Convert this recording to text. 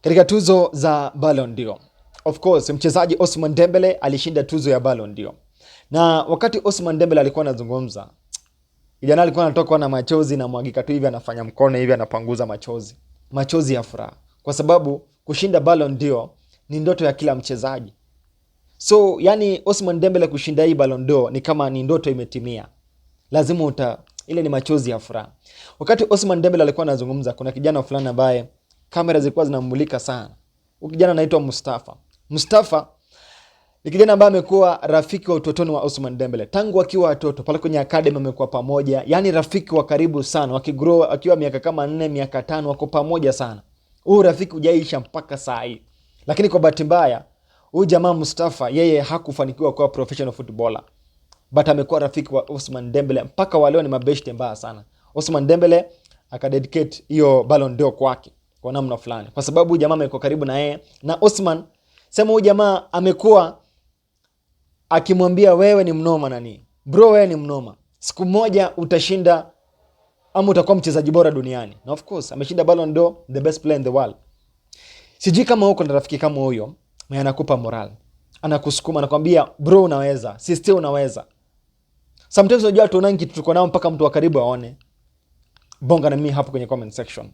Katika tuzo za Ballon d'Or, of course, mchezaji Ousmane Dembele alishinda tuzo ya Ballon d'Or, na wakati Ousmane Dembele alikuwa anazungumza, kijana alikuwa anatokwa na machozi na mwagika tu hivi, anafanya mkono hivi, anapanguza machozi, machozi ya furaha, kwa sababu kushinda Ballon d'Or ni ndoto ya kila mchezaji. So yani Ousmane Dembele kushinda hii Ballon d'Or ni kama ni ndoto imetimia, lazima uta ile ni machozi ya furaha. Wakati Ousmane Dembele alikuwa anazungumza, kuna kijana fulani ambaye kamera zilikuwa zinamulika sana. Huyu kijana anaitwa Mustafa. Mustafa ni kijana ambaye amekuwa rafiki wa utotoni wa Ousmane Dembele tangu wakiwa watoto pale kwenye academy, amekuwa pamoja, yani rafiki wa karibu sana, wakigrow akiwa miaka kama 4, miaka 5, wako pamoja sana. Huu rafiki hujaisha mpaka saa hii, lakini kwa bahati mbaya huyu jamaa Mustafa yeye hakufanikiwa kuwa professional footballer, but amekuwa rafiki wa Ousmane Dembele mpaka wa leo, ni mabeshte mbaya sana. Ousmane Dembele akadedicate hiyo Ballon d'Or kwake kwa namna fulani, kwa sababu huyu jamaa amekuwa karibu na yeye na Ousmane, sema huyu jamaa amekuwa akimwambia, "Wewe ni mnoma nani bro, wewe ni mnoma, siku moja utashinda ama utakuwa mchezaji bora duniani." Na of course ameshinda Ballon d'Or, the best player in the world. Sijui kama uko na rafiki kama huyo mwenye anakupa moral, anakusukuma, anakwambia, "Bro, unaweza, sister, unaweza." Sometimes unajua tuonangi kitu tuko nao mpaka mtu wa karibu aone. Bonga na mimi hapo kwenye comment section.